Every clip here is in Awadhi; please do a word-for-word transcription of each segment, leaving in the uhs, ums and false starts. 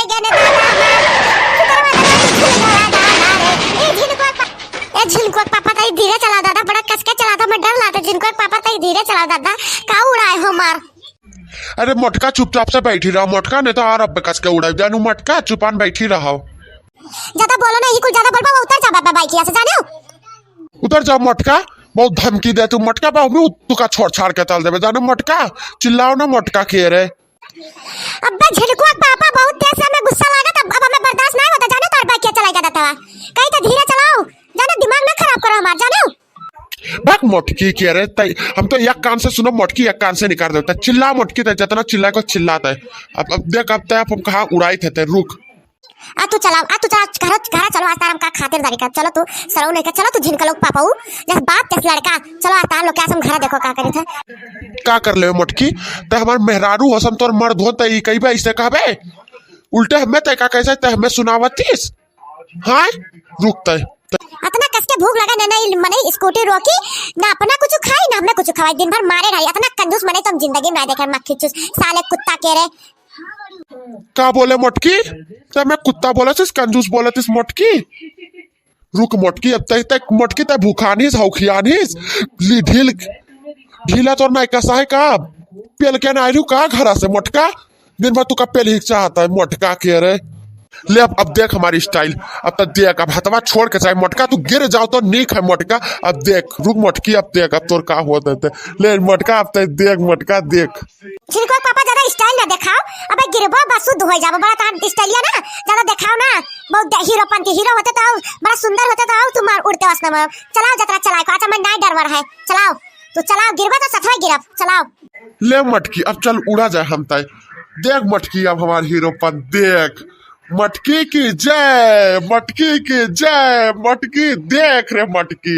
ए झिनकुआ के पापा, तई धीरे चलाओ दादा, बड़ा कस के चलाओ, हमें डर लागत। झिनकुआ के पापा, तई धीरे चलाओ दादा, का उड़ाए हो मार। अरे मोटका, चुपचाप से बैठी रहो मोटका, नहीं तो और अब कस के उड़ाए जानू मोटका, चुपान बैठी रहो। ज्यादा बोलो ना, यही कुल ज्यादा बोलबा, वो उतर जाबा बाइकिया से, जाने हो? उतर जाओ मोटका, बहुत धमकी दे तू मोटका, बा हमें तुका छोड़ छाड़ के चल देबे, जाने मोटका, चिल्लाओ ना मोटका के रे। अब्बे झिनकुआ के पापा, बहुत तेज से हमें गुस्सा लागत, अब, अब हमें बर्दाश्त ना होता, जाने तोर बाइकिया चलाए का देता। कहीं तो धीरे चलाओ, जाने दिमाग ना खराब करो हमार, जाने हो? भाग मोटकी के रे, तई हम तो एक कान से सुनो मोटकी, एक कान से निकाल देता। चिल्ला मोटकी, तई जितना चिल्ला को चिल्लाता है। अब, अब देख, अब तय हम कहाँ उड़ाई थे, तय रुक। आ तू चलाओ, आ तू चलाओ, घर, घर चलो, आज तार हमका खातिरदारी कर, चलो तू सरऊ लेके चलो, तू झिनका लोग पापाऊ, जस बाप जस लड़का, चलो आज तार लोग के आज हम घर देखो का करी थे। का कर ले मोटकी, तय हमार मेहरारू हसन तोर मर्द हो, तय ई कई बा इसे कहबे, उल्टे हमें तय का कैसे तय हमें सुनावतीस। हाँ, रुक तय। अतना कस के भूख लगा ना, ना ई मने स्कूटी रोकी, ना अपना कुछ खाई, ना हमें कुछ खवाई, दिन भर मारे रही। अतना कंजूस मने तो हम जिंदगी में ना देखे, मक्खी चूस, साले कुत्ता के रे। का बोले मोटकी? ते मैं कुत्ता बोलतिस, कंजूस बोलतिस मोटकी? रुक मोटकी, अब तक, तक मोटकी ते भूखानिस, हौखियानिस, ली ढील, ढीला तोर नाई कसा है का? पेल के ना आइलू का घरा से मोटका? दिन भर तू का पेल ही चाहता है मोटका के रे। ले अब, अब देख हमारी स्टाइल, अब तो देख, अब हथवा छोड़ के चाहे मोटका तू गिर जाओ तो नीक है मोटका। अब देख, रुक मोटकी, अब देख, अब तोर का होत है ते। ले मोटका, अब ते देख मोटका, देख। झिनकुआ पापा ज्यादा स्टाइल ना देखाओ, अबे गिरबो बस शुद्ध हो जाबो, बड़ा तार स्टाइलिया ना ज्यादा देखाओ ना। बहुत दे-, हीरोपंती, हीरो होते तो आओ, बड़ा सुंदर होते तो आओ, तू मार उड़ते वसना में। चलाओ जतरा चलाए को, अच्छा मैं नाई डरवर है, चलाओ तू चलाओ, गिरबो तो सथवा गिरब, चलाओ। ले मटकी, अब चल उड़ा जाए हम ताई। देख मटकी, अब हमार हीरोपन देख। मटकी की जय, मटकी की जय, मटकी देख रे मटकी,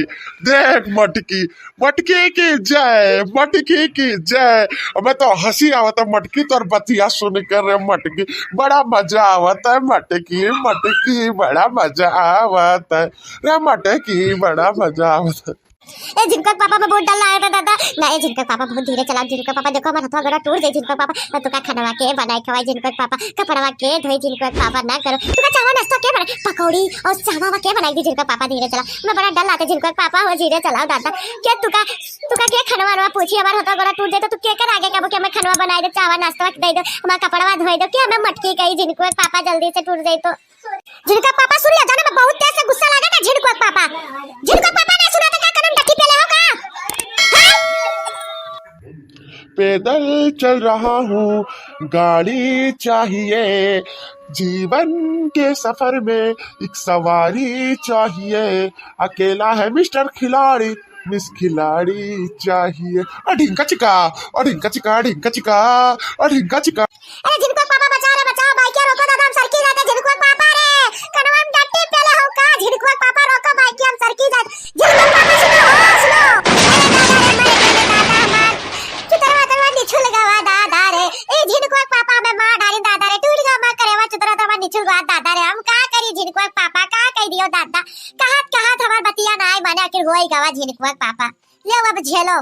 देख मटकी, मटकी की जय, मटकी की जय। अबे तो हंसी आवत है मटकी तोर बतिया सुन कर रे मटकी, बड़ा मजा आवत है मटकी, मटकी बड़ा मजा आवत है रे मटकी, बड़ा मजा आवत है। ए झिनकुआ के पापा, मैं बहुत डर लागत है दादा। ना ए झिनकुआ के पापा, बहुत धीरे चलाओ झिनकुआ के पापा, देखो हमार हथवा गोड़ा टूट जाई झिनकुआ के पापा। तो तुका खानवा के बनाई खवाई झिनकुआ के पापा, कपड़वा के धोई झिनकुआ के पापा, ना करो। तुका चाहवा नाश्ता के बनाई, पकौड़ी और चाहवा के बनाई दी झिनकुआ के पापा, धीरे चलाओ। मैं बड़ा डर लागत है झिनकुआ के पापा, हो धीरे चलाओ दादा। के तुका, तुका के खानवा वानवा पूछी, हमार हथवा गोड़ा टूट जाई तो तू के कर आगे कहबो कि हमें खानवा बनाई दे, चाहवा नाश्ता दे दो, हमार कपड़वा धोई दो, कि हमें मटकी कही झिनकुआ के पापा जल्दी से टूट जाई तो। झिनकुआ पापा सुन ले, जाने में बहुत तेज से गुस्सा लागत है झिनकुआ पापा। झिनकुआ पापा ना सुना तो का कदम डट्टी पेले हो का? हैं? पैदल चल रहा हूँ, गाड़ी चाहिए, जीवन के सफर में एक सवारी चाहिए, अकेला है मिस्टर खिलाड़ी, मिस खिलाड़ी चाहिए। अ ढिंका चिका, अ ढिंका चिका, ढिंका चिका, अ ढिंका चिका। अरे झिनकुआ पापा बचाओ रे बचाओ, बाइकिया रोको दादा, हम सरकी जाते झिनकुआ पापा रे, कनवा में डट्टी पेले हो का, झिनकुआ पापा रोको बाइकिया, हम सरकी जाते। झिनकुआ पापा सुनो हो, सुनो। अरे दादा रे, मर गए दादा हमार। चुतरवा तरवा निछुल गवा दादा रे, ए झिनकुआ पापा में मार डाली दादा रे, टूट गवा मार करेवा, चुतरवा तरवा निछुल गवा दादा रे, हम का करी झिनकुआ पापा, का कह दियो दादा, कहत कहत हमार बतिया ना आए माने, आखिर होई गवा झिनकुआ पापा। ले अब झेलो।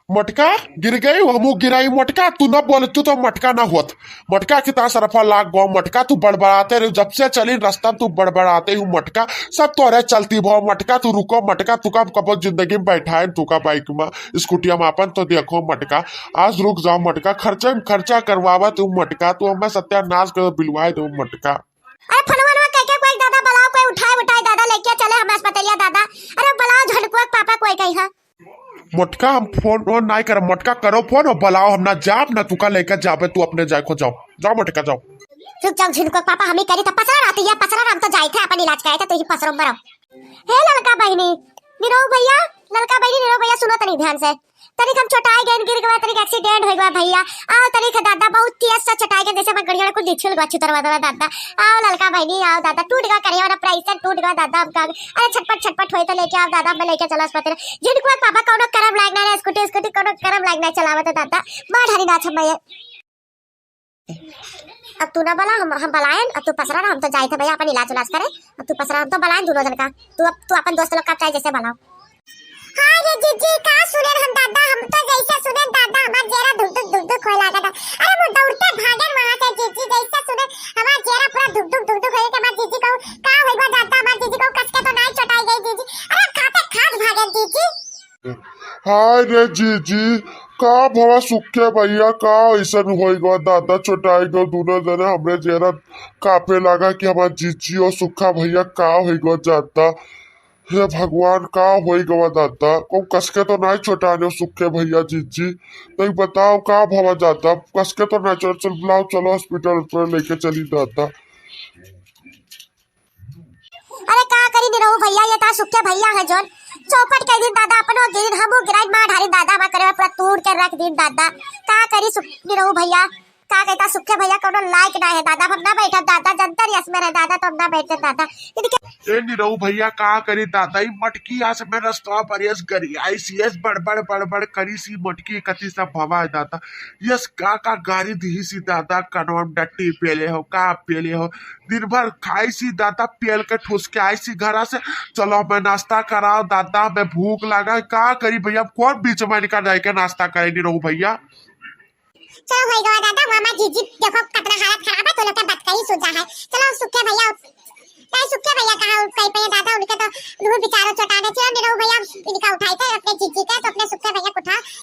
मटका गिर गई, हमू गिराई मटका, तू न बोलतू तो मटका न होत। मटका कितना सरफा लाग गो मटका, तू बड़बड़ाते रहे, जब से चली रास्ता तू बड़बड़ाते हूँ मटका, सब तोरे चलती भो मटका, तू रुको मटका, तू का कबो जिंदगी में बैठाए तू का बाइक में, स्कूटिया में अपन तो देखो मटका, आज रुक जाओ मटका, खर्चे में खर्चा करवावा तू मटका, तू हमें सत्यानाश कर बिलवाए दो मटका। अरे फोनवा वनवा कह के कोई दादा बुलाओ, कोई उठाए उठाए दादा लेके चले हम अस्पतालिया दादा। अरे बुलाओ झिनकुआ के पापा कोई कहीं है। मोटका हम फोन वोन नाई करब, मोटका करो फोन और बुलाओ, हम ना जाब ना तुका लेके जाबे, तू अपने जाए खो जाओ, जाओ मोटका जाओ। चुप जाओ झिनकुआ के पापा, हम ही करी था पसरा रहती है, पसरा हम तो जाए थे अपन इलाज कराए थे, तो ही पसरो मरो। हे ललका बहिनी, निरहू भैया, ललका बहिनी निरहू भैया सुनो तनी ध्यान से। तनिक हम चोटाई गइन, गिर गवा, तनिक एक्सीडेंट होइ गवा भैया। आओ तनिक दादा बहुत तेज से चोटाई गइन, जैसे हमार गड़िया कुल निछुल गवा, चुतर हुआ दादा। आओ ललका बहिनी, आओ दादा, टूट गवा करिया वाला प्राइस से टूट गवा दादा, हम का, अरे छटपट छटपट होई तो लेके आओ दादा, हमें लेके चलो अस्पताल। झिनकुआ पापा कौनो करम लायक ना रहे, स्कूटी स्कूटी कौनो करम लायक ना चलावत दादा, मार ढारी ना छमैया। अब तू ना बला, हम, हम बलायन, अब तू पसरा ना, हम तो जाए थे भैया अपन इलाज उलाज करे। अब तू पसरा, हम तो बलायन दोनों जन का। तू अब, तू अपन दोस्त लोग का चाहे जैसे बलाओ। हाँ रे जीजी, का सुनेन हम दादा, हम तो जैसे सुनेन दादा, हमार जेरा धुक धुक धुक धुक होए लागत है। अरे वो दौड़ते भागेन वहाँ से जीजी, जैसे सुनेन, हम हाय रे जीजी, का भवा सुखे भैया, का ऐसन होइ गवा दादा, चोटाइ गवा दुनो जने, हमरे जेरा कापे लागा कि हमार जीजी और सुखा भैया का होइ गवा दादा। हे भगवान, का होइ गवा दादा, कौन कसके तो नाहीं चोटाने सुखे भैया जीजी, तई बताओ का भवा दादा, कसके तो नाहीं चोट, चल बुलाओ, चलो hospital उस्पिटल लेके चली दादा। अरे का करी निरहू भैया, ये ता सुखे भैया है जौन चौपट कइ दिन दादा, अपनो गिरिन हमू गिराइन मार ढारी दादा, हमार करे पूरा तूड़ के रख दिन दादा। का करी सुख-, निरहू भैया, का कहता सुखे भैया कौनो लायक ना है दादा, हम ना बैठब दादा, जनता रियस में रहे दादा, तो हम ना बैठे दादा। इनके ए निरहू भैया का करी दादा, ई मटकी आस में रस्तवा पर यस गरी आई सी यस बड़बड़ बड़बड़ करी सी मटकी कथी सब भवा है दादा। यस का का गारी दी सी दादा, कनवा में डट्टी पेले हो, का पेले हो, दिन भर खाई सी दादा, पेल के ठुस के आई सी घरा से, चलो हमें नाश्ता कराओ दादा, हमें भूख लागा है, का करी भैया, अब कौन बीच में इनका जाए के नाश्ता करे निरहू भैया। चलो होइ गवा दादा, मामा जीजी देखो कितना हालत खराब है, तो लोग के बात कही सुझा है। चलो सुखे भैया, नहीं सुखे भैया कहाँ कहीं पे दादा, उनके तो लूह बेचारो चोटाने, चलो निरहू भैया इनका उठाई थे अपने जीजी के, तो